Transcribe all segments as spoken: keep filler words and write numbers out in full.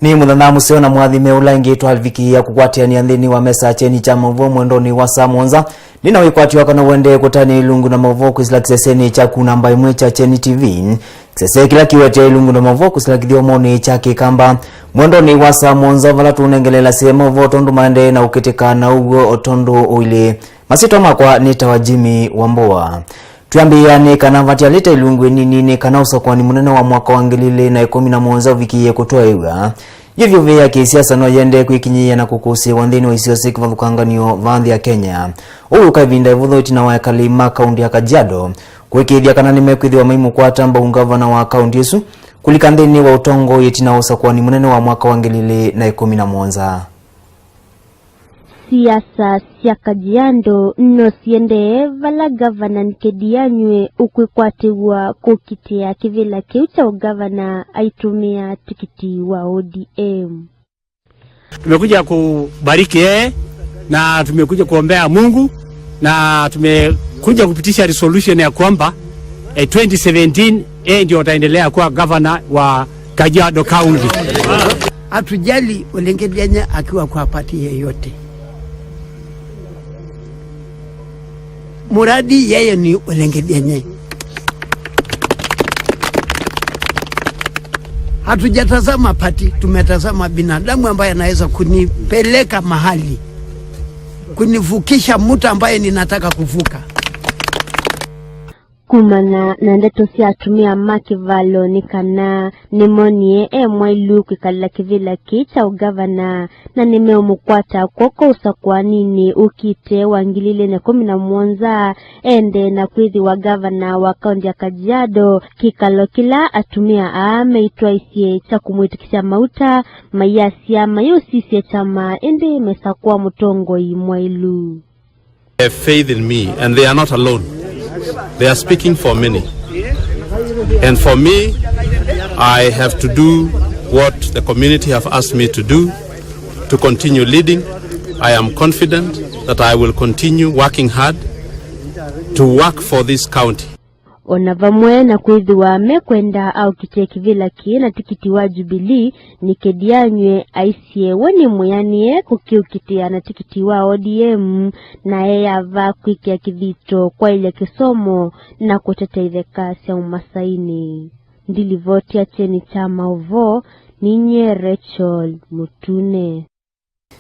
Nĩ mũthenya mũseo na mwathime ũla ĩngĩ twalivikĩĩa kũkwatĩanĩa nthĩnĩ wa mesa kyeni kya maũvoo mwendonĩ wa saa mũonza. Nĩ na wĩkwatyo kana ũendee kũtanĩa ilungu na maũvoo kwĩsĩla kĩsesenĩ kyaku namba ĩmwe kya Kyeni T V, kĩsese kĩla kĩwetea ilungu na maũvoo kwĩsĩla kĩthyomonĩ kya Kĩkamba mwendonĩ wa saa mũonza, vala tũũnengelelasye maũvoo tondũ maendee na ũkĩtĩka na ũw'o o tondũ ũilĩ. Masyĩtwa makwa nĩtawa Jimmy Wambua. Twĩambĩĩa nĩ kana vatialĩte ilungu ĩnini nĩ kana ũsakũani mũnene wa mwaka wa ngili ilĩ na ĩkũmi na mũonza ũvikĩĩe kũtwaĩw'a. Yĩvyũvĩ ya kĩsiasa no yĩendee kwĩkinyĩĩa na kũkũsĩĩwa nthĩnĩ wa isio syĩ kĩvathũkanganyo vaa nthĩ ya Kenya. Ũu ũka ĩvinda ĩvũthũ ĩtina wa ekali ma kaunti ya Kajiado kũĩkĩĩthya kana nĩmekwĩthĩwa maimũkwata mbau ngavana wa kaunti ĩsu kũlika nthĩnĩ wa ũtongoi ĩtina wa ũsakũani mũnene wa mwaka wa ngili ilĩ na ĩkũmi na mũonza. Siasa sya Kajiado no siendee vala Ngavana Nkedianywe ũkwĩkwatĩw'a kũkitĩa kĩvĩla kĩu kya ũngavana aitũmĩa tikiti wa O D M. Tumekuja kubariki yeye na tumekuja kuombea Mungu na tumekuja kupitisha resolution ya kwamba eh, twenty seventeen yeye ndio ataendelea kuwa gavana wa Kajiado County. Hatujali Ole Nkedianye akiwa kwa party yeyote. Muradi yeye ni Ole Nkedianye. Hatujatazama party, tumetazama binadamu ambaye anaweza kunipeleka mahali, kunivukisha mtu ambaye ninataka kuvuka. Kumana na ndeto sya atumĩa ma kĩvalo nĩ kana nĩmonie e mwailu kwĩkalĩla kĩvĩla kĩĩ kya ũngavana, na nĩmeũmũkwata kw'oko ũsakũaninĩ ũkĩte wa ngili ilĩ na ĩkũmi na mũonza, ende na kwĩthĩwa ngavana wa kaunti ya Kajiado, kĩkalo kĩla atumĩa aa meitwaisye kya kũmwĩtĩkĩsya mauta, mayasya mayĩũsisye kyama, ĩndĩ mesakũa mũtongoi mwailu. They have faith in me, and they are not alone. They are speaking for many. And for me, I have to do what the community have asked me to do, to continue leading. I am confident that I will continue working hard to work for this county. O na vamwe na kwĩthĩwa mekwenda aũkitĩe kĩvĩla kĩĩ na tikiti wa Jubilee, Nkedianywe aisye we nĩ mwĩanĩe kũkĩũkitĩa na tikiti wa O D M, na eyava kwĩkĩa kĩthito kwaĩlya kĩsomo na kũteta itheka sya ũmasainĩ. Ndilivoti ya kyeni kya maũvoo, ninyie Rachel Mũtune.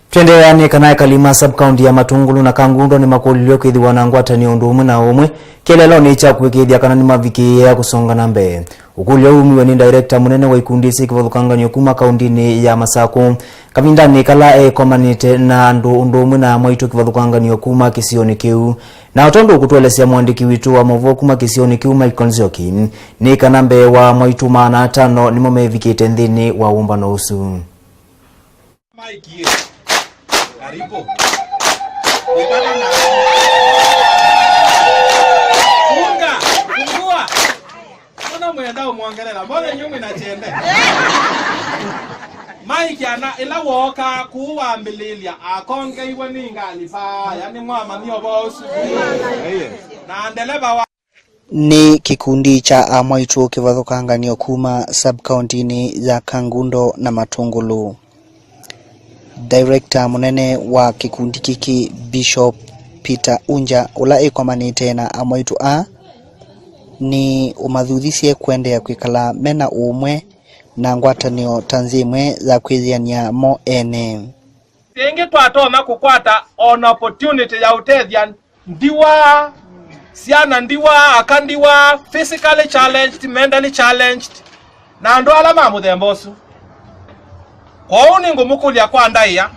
Twendeea nĩ kana ekali ma sub-county ya Matungulu na Kangundo nĩmakũlilw'e kwĩthĩwa na ngwatanĩo ũndũ ũmwe na ũmwe kĩeleelonĩ kya kũĩkĩĩthya kana nĩmavikĩĩe ya kũsonga na mbee. Ũkũlyo ũũ wumiw'e nĩ director mũnene wa ikundi syĩ kĩvathũkanganyo kuma kauntinĩ ya Masakũ kavindanĩ kala eĩkomanĩte na andũ ũndũ ũmwe na amwaitũ kĩvathũkanganyo kuma kĩsionĩ kĩu. Na o tondũ ũkũtũelesya mũandĩki witũ wa maũvoo kuma kĩsionĩ kĩu Michael Nzioki, nĩ kana mbee wa amwaitũ maana atano nĩmo mevikĩte nthĩnĩ wa wũmbano ũsu. Mike, karibu. Funga, fungua. Mbona mwenda umwongelela? Mbona nyinyi mnachende? Mike ana ila woka kuwambililia akongeiwe ni ngali pa, yani mwamanio bosu. Na ndeleva wa Nĩ kĩkundi kya amwaitũ kĩvathũkanganyo kuma sub-kauntinĩ ya Kangundo na Matungulu. Director mũnene wa kĩkundi kĩkĩ, Bishop Peter Unja, ũla ĩkomanĩte na amwaitũ aa, nĩ ũmathuthisye kũendeea kwĩkala mena ũũmwe na ngwatanĩo ta nzĩa ĩmwe ya kwĩyĩanĩa mo ene. Ĩngĩ twatonya kũkwata o na opportunity ya ũtethya ndiwa, syana ndiwa, aka ndiwa, physically challenged, mentally challenged, na andũ ala ma mũthemba ũsu. Kwoou nĩngũmũkũlya kwa ndaĩa,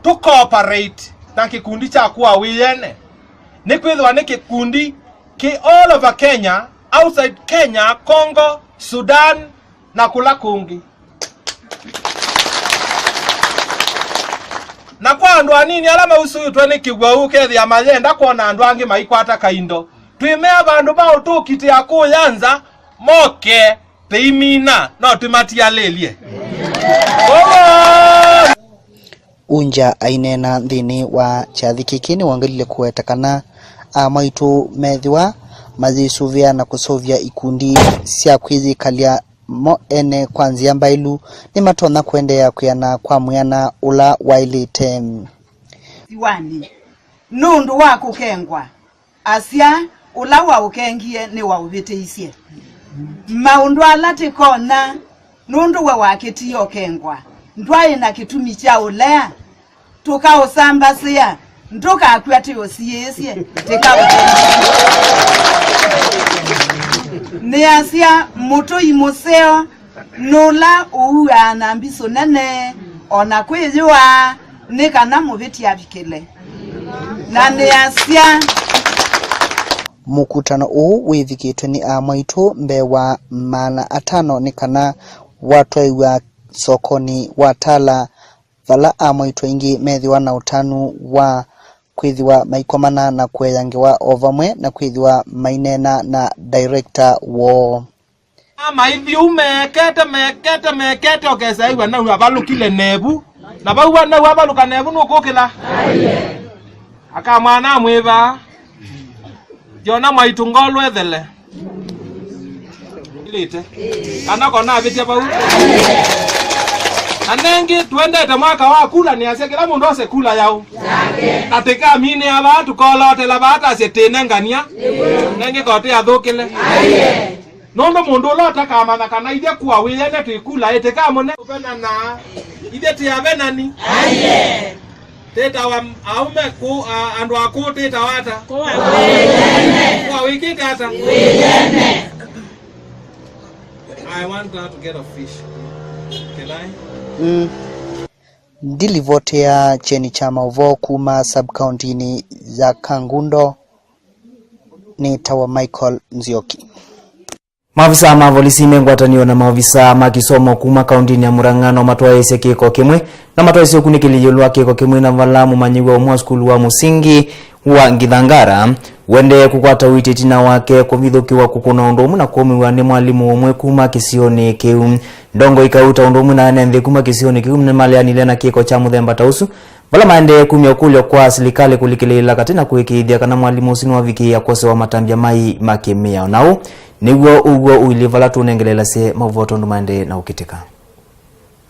tũ cooperate na kĩkundi kya kũa wĩene, nĩkwĩthĩwa nĩ kĩkundi kĩ all over Kenya, outside Kenya, Congo, Sudan, na kũla kũngĩ. Na kwa andũ anini ala mausũĩtwe nĩ kĩwau, ũkethĩa mayenda kwona andũ angĩ maikwata kaindo, twĩmea vandũ va ũtũkitĩa kũya nza, moke, tĩimina, no tũmatialĩlye. Kwoou Unja aineena nthĩnĩ wa kyathĩ kĩkĩ nĩwongelile kũweta kana amwaitũ methĩwa mayĩsũvĩa na kũseũvya ikundi sya kwĩyĩkalya mo ene kwa nzĩa mbaĩlu, nĩmatonya kũendeea kwĩana kwa mwĩana ũla waĩlĩte. Siwani, nũndũ wa kũkengwa, asya, ũla waũkengie nĩwaũvĩtĩisye. Maũndũ ala tĩkona, nũndũ we wakĩtie ũkengwa, ndwaĩ na kĩtumi kya ũlea, tũkaũsambasĩa, ndũkakw'a tũũsiĩĩsye, tĩkaũtethya. Nĩasya mũtũi mũseo nũla ũuaa na mbisũ nene, o na kwĩyũaa, nĩ kana mũvĩti avikĩle. Na nĩasya. Mũkutano ũũ wĩvikĩtwe nĩ amwaitũ mbee wa maana atano nĩ kana watwaĩwa sokonĩ wa Tala, vala amwaitũ aingĩ methĩwa na ũtanu wa kwĩthĩwa maikomana na kũea ngewa o vamwe na kwĩthĩwa maineena na director woo. Amaithi ũu meekete, meekete, meekete, ũkesa ĩw'a nau avalũkile nevu. Na vau nau avalũka nevu nũkũkĩla. Aka mwana amwĩva. Ndiona mwaitũ ngolwe ethele. Ilĩte. Kana kona avĩtya vau. Na nengĩ, tuendete mwaka wa kula, nĩasya kĩla mũndũ ose kula yaũ. Na tĩkaminĩa vaa, tũkolotela vaa, tasye tĩnengania. Nengĩ kotĩ athũkĩle. Nũndũ mũndũ ũla ũtakamanya kana ithyĩ kũa wĩene twĩ kula ĩtĩkamũne. Kũvenana, ithyĩ tĩ avenani. Tĩtawa aũme kũ, a, andũ akũũ tĩtawa ata? Kũa wĩene. Kũa wĩkĩte ata? Wĩene. I want her to get a fish. Can I? Mm. Ndilivoti ya kyeni kya maũvoo kuma sub-county-inĩ ya Kangundo nĩtawa Michael Nzioki. Maovisaa ma volisi me ngwatanĩo na maovisaa ma kĩsomo kuma kaũntĩnĩ ya Murang'a no matwaĩĩsye kĩko kĩmwe, no matwaĩĩsye ũkunĩkĩli ĩũlũ wa kĩko kĩmwe na vala mũmanyĩw'a ũmwe wa sukulu wa mũsingi wa Ngithangara ũendee kũkwata ũiiti ĩtina wake kũvithũkĩwa, kũkũnwa ũndũ ũmwe na kũũmĩw'a nĩ mwalimũ ũmwe kuma kĩsionĩ kĩu. Ndongoi kauta ũndũ ũmwe na ene nthĩ kuma kĩsionĩ kĩu nĩmaleanile na kĩko kya mũthemba ta ũsu, vala maendee kumya ũkũlyo kwa silikalĩ kũlikĩlĩĩla katĩ na kũĩkĩĩthya kana mwalimũ ũsu nĩwavikĩĩa kwosewa matambya mai ma kĩmĩao. Na ũu nĩw'o ũw'o ũilyĩ vala tũũnengelelasye maũvoo tondũ maendee na ũkĩtĩka.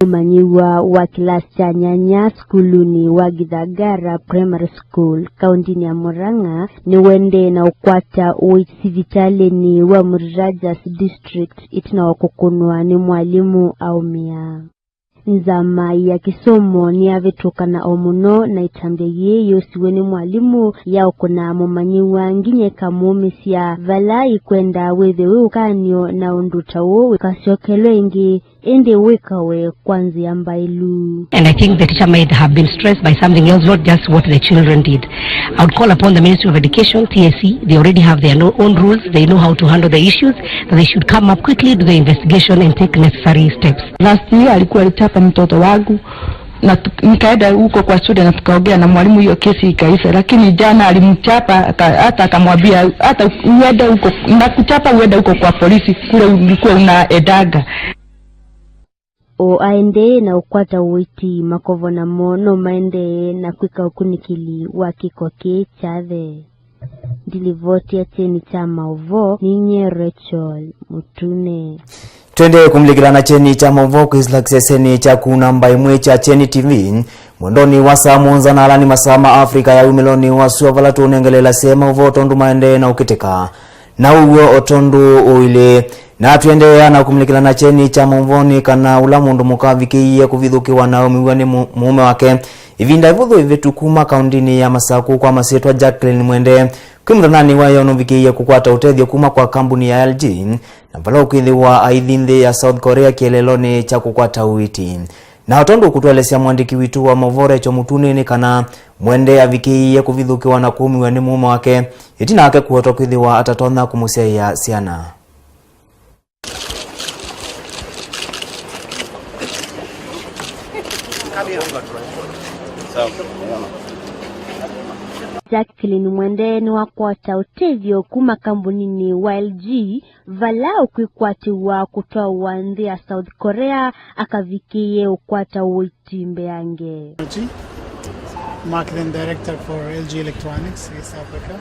Mũmanyĩw'a wa kĩlasi kya nyanya sukulunĩ wa Githagara Primary School, kaũntĩnĩ ya Murang'a, nĩwendee na ũkwata ũiiti sivitalĩnĩ wa Murirajas District ĩtina wa kũkũnwa nĩ mwalimũ aũmĩa. Nzama ya kĩsomo nĩyavĩtũkana o mũno, na ĩtambya yĩĩ yosiwe nĩ mwalimũ ya ũkũna mũmanyĩw'a nginya ĩkamũũmĩsya vala ĩkwenda wĩthĩwe ũkany'o na ũndũ ta ũũ wĩkasyokelwe ĩngĩ, ĩndĩ wĩkawe kwa nzĩa mbaĩlu. And I think the teacher might have been stressed by something else, not just what the children did. I would call upon the Ministry of Education, T S C, they already have their no-, own rules, they know how to handle the issues, that they should come up quickly, do the investigation and take necessary steps. Last year alikuwa alichapa mtoto wangu na tu-, nikaenda huko kwa shule na tukaongea na mwalimu, hiyo kesi ikaisha, lakini jana alimchapa aka-, hata akamwambia, "Hata uende huko, nakuchapa uende huko kwa polisi kule ulikuwa unaendaga." O aendee na ũkwata ũiiti, makovo namo no maendee na kwĩka ũkunĩkĩli wa kĩko kĩĩ kyathe. Ndilivoti ya kyeni kya maũvoo, ninyie Rachel Mũtune. Twendee kũmulĩkĩla na kyeni kya maũvoo kwĩsĩla kĩsesenĩ kyaku namba ĩmwe kya Kyeni T V. Mwendonĩ wa saa mũonza na ala nĩ masaa ma Africa ya wumĩlonĩ wa sua vala tũũnengelelasye maũvoo tondũ maendee na ũkĩtĩka. Na ũw'o o tondũ ũilyĩ. Na tũendeea na kũmulĩkĩla na kyeni kya maũvoo nĩ kana ũla mũndũ mũka avikĩie kũvithũkĩwa na aũmĩw'a nĩ mũ-, mũũme wake ĩvinda ĩvũthũ ĩvĩtu kuma kaũntĩnĩ ya Masakũ kwa masyĩtwa Jacqueline Mwende, kwĩ mũthanani wa ĩona ũvikĩie kũkwata ũtethyo kuma kwa kambuni ya L G, na vala ũkwĩthĩwa aithi nthĩ ya South Korea kĩeleelonĩ kya kũkwata ũiiti. Na o tondũ ũkũtũelesya mũandĩki witũ wa maũvoo Rachel Mũtune nĩ kana Mwende avikĩie kũvithũkĩwa na kũũmĩw'a nĩ mũũme wake, ĩtina wake kũotwa kwĩthĩwa atatonya kũmũsyaĩa syana. Jacqueline Mwende nĩwakwata ũtethyo kuma kambuninĩ wa L G, vala ũkwĩkwatĩw'a kũtwawa nthĩ ya South Korea akavikĩĩe ũkwata ũiiti mbeange. Marketing Director for L G Electronics East Africa.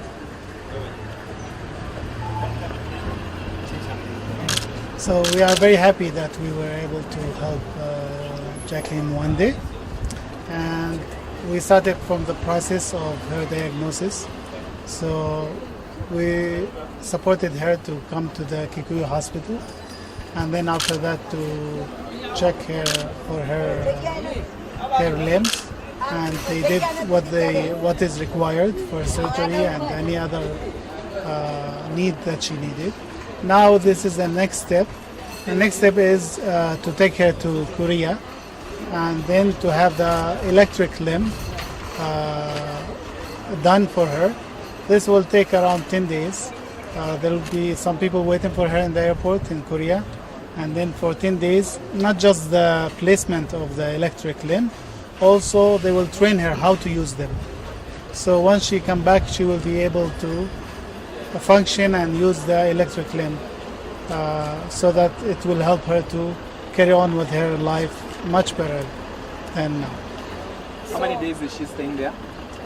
So we are very happy that we were able to help uh, Jacqueline Mwende, and we started from the process of her diagnosis. So we supported her to come to the Kikuyu hospital, and then after that to check her for her uh, her limbs, and they did what they what is required for surgery and any other uh, need that she needed. Now this is the next step. The next step is uh, to take her to Kuria and then to have the electric limb uh, done for her. This will take around ten days. Uh, there will be some people waiting for her in the airport in Kuria. And then fourteen days, not just the placement of the electric limb, also they will train her how to use them. So once she come back, she will be able to function and use the electric limb uh, so that it will help her to carry on with her life much better than now. How many days is she staying there?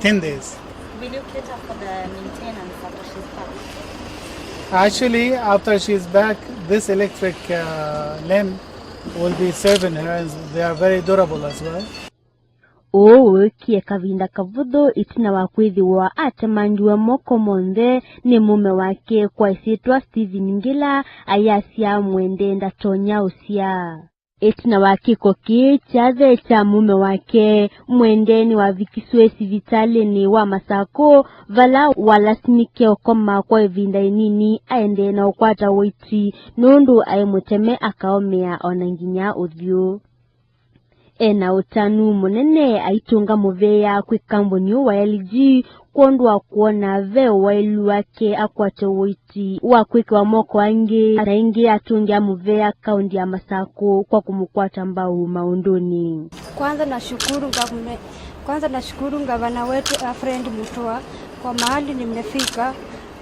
Ten days. Will you cater for the maintenance after she's back? Actually, after she's back, this electric uh, limb will be serving her, and they are very durable as well. Ũũ wĩkie kavinda kavũthũ ĩtina wa kwĩthĩwa atemangiwe moko monthe nĩ mũme wake kwa ĩsyĩtwa Stephen Ngila, ayasya Mwende ndatonya ũsyaa. Ĩtina wa kĩko kĩĩ kyathe kya mũme wake, Mwende nĩwavikiswe sivitalĩnĩ wa Masakũ, vala walasimike ũkoma kwa ĩvinda ĩnini aendee na ũkwata ũiti nũndũ aĩ mũteme akaomea o na nginya ũthyũ. E na ũtanu mũnene aitũnga mũvea kwĩ kambuni wa L G kwondũ wa kwona ve ũwaĩlu wake akwate ũiti wa kwĩkĩwa moko angĩ, na ĩngĩ atũngĩa mũvea kaunti ya Masakũ kwa kũmũkwata mbau maũndũnĩ. Kwanza nashukuru gavme-, kwanza nashukuru gavana wetu Alfred Mutua kwa mahali nimefika.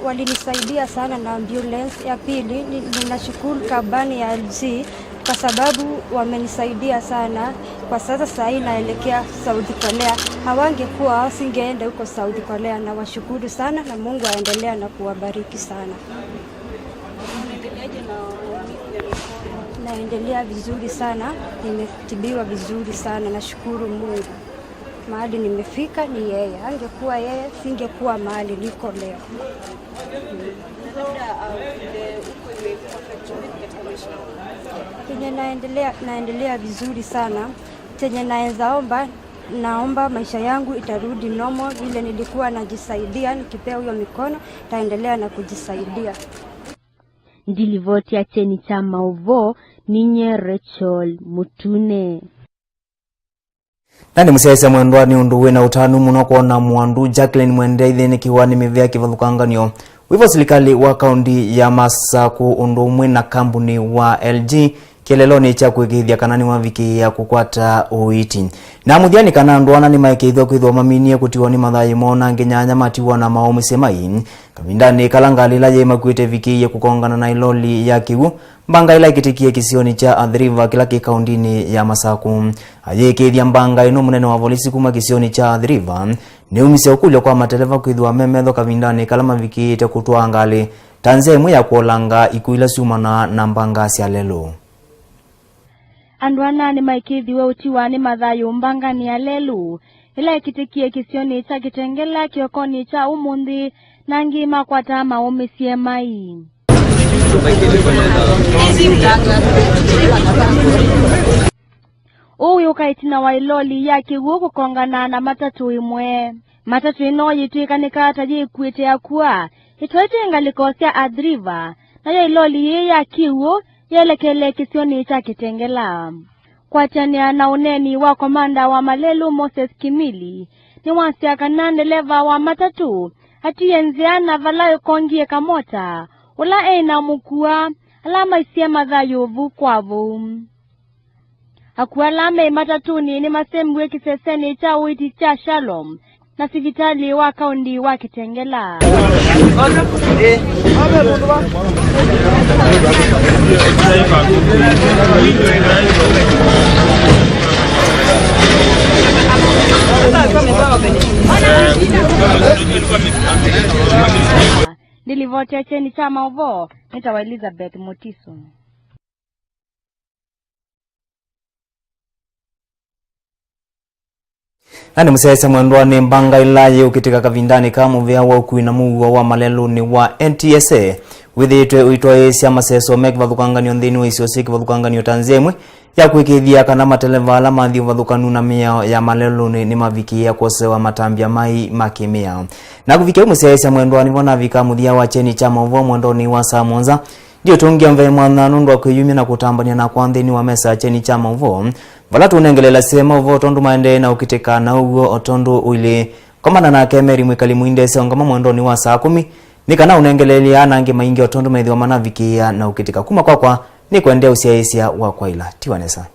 Walinisaidia sana na ambulance. Ya pili, ni-, ninashukuru kampuni ya L G kwa sababu wamenisaidia sana. Kwa sasa saa hii naelekea South Korea. Hawangekuwa, singeenda huko South Korea. Nawashukuru sana na Mungu aendelea na kuwabariki sana. Naendelea vizuri sana, nimetibiwa vizuri sana, nashukuru Mungu. Mahali nimefika ni yeye. Angekuwa yeye, singekuwa mahali niko leo. Labda, uh, vile uko imekuaffect vipi katika maisha yako? Kenye naendelea, naendelea vizuri sana. Chenye naenza omba, naomba maisha yangu itarudi normal vile nilikuwa najisaidia, nikipea huyo mikono, taendelea na kujisaidia. Ndilivoti ya kyeni kya maũvoo, ninye Rachel Mutune. Na nĩ mũsyaĩĩsya mwendwa, nĩ ũndũ wĩ na ũtanu mũno kwona mwandu Jacqueline Mwende aithĩnĩkĩwa nĩ mĩvĩa kĩvathũkanganyo. Wĩvo silikalĩ wa kaunti ya Masakũ ũndũ ũmwe na kambuni wa L G kĩeleelonĩ kya kũĩkĩĩthya kana nĩwavikĩĩa kũkwata ũiiti. Na mũthya nĩ kana andũ ana nĩmaĩkĩĩthw'a kwĩthĩwa maminie kũtiwa nĩ mathayũ moo na angĩ nyanya matiwa na maũmĩsye mai kavindanĩ kala ngalĩ ĩla yĩ makuĩte ĩvikĩĩie kũkongana na ĩloli ya kĩw'ũ. Mbanga ĩla ĩkĩtĩkie kĩsionĩ kya Athi River kĩla kĩ kauntinĩ ya Masakũ. Ayĩĩkĩĩthya mbanga ĩno, mũnene wa volisi kuma kĩsionĩ kya Athi River nĩumisye ũkũlyo kwa mateleva kwĩthĩwa me metho kavindanĩ kala mavikĩĩte kũtwaa ngalĩ ta nzĩa ĩmwe ya kũolanga ikw'ũ ila syumanaa na mbanga sya lelũ. Andũ ana nĩmaĩkĩĩthiwe ũtiwa nĩ mathayũ mbanganĩ ya lelũ ĩla ĩkĩtĩkie kĩsionĩ kya Kĩtengela kĩokonĩ kya ũmũnthĩ, na angĩ makwataa maũmĩsye mai. Ũũ wĩũka ĩtina wa ĩloli ya kĩw'ũ kũkongana na matatũ ĩmwe. Matatũ ĩno yĩtw'ĩkanĩka ta yĩkuĩte akua, ĩtwaĩte ngalĩko sya Athi River, nayo ĩloli yĩĩ ya kĩw'ũ yelekele kĩsionĩ kya Kĩtengela. Kwatyanĩa na ũneeni wa komanda wa malelũ Moses Kimili, nĩwasya kana ndeleva wa matatũ atie nzĩa na vala ĩkongie kamota, ũla eĩ na mũkua, ala maisye mathayũ vu kwa vu. Akua ala me matatũnĩ nĩmasembiwe kĩsesenĩ kya ũiiti kya Shalom na sivitalĩ wa kaunti wa Kĩtengela. Ndilivoti ya kyeni kya maũvoo, nĩtawa Elizabeth Mutiso. Na nĩ mũsyaĩĩsya mwendwa nĩ mbanga ĩla yĩũkĩtĩka kavindanĩ ka mũvĩa wa ũkui na mũuo wa malelũnĩ wa N T S A wĩthĩĩtwe ũitwaĩĩsya maseso me kĩvathũkanganyo nthĩnĩ wa isio syĩ kĩvathũkanganyo ta nzĩa ĩmwe ya kũĩkĩĩthya kana mateleva ala mathi ũvathũkanu na mĩao ya malelũnĩ nĩmavikĩĩa kwosewa matambya mai ma kĩmĩao. Na kũvikĩa yu mũsyaĩĩsya mwendwa nĩvo navika mũthya wa kyeni kya maũvoo mwendonĩ wa saa mũonza. Ndiũtũngĩa mvee mwanya nũndũ wa kwĩyumya na kũtambany'a nakwa nthĩnĩ wa mesa ya kyeni kya maũvoo, vala tũũnengelelasye maũvoo tondũ maendee na ũkĩtĩka na ũw'o o tondũ ũilyĩ. Komana nake Mary Mwĩkali Mũindesya ũngama mwendonĩ wa saa kũmi, nĩ kana ũnengeleelye ana angĩ maingĩ o tondũ methĩwa manavikĩĩa na ũkĩtĩka. Kuma kwakwa, nĩkwendea ũsyaĩĩsya wa kwaĩla. Tiwa nesa.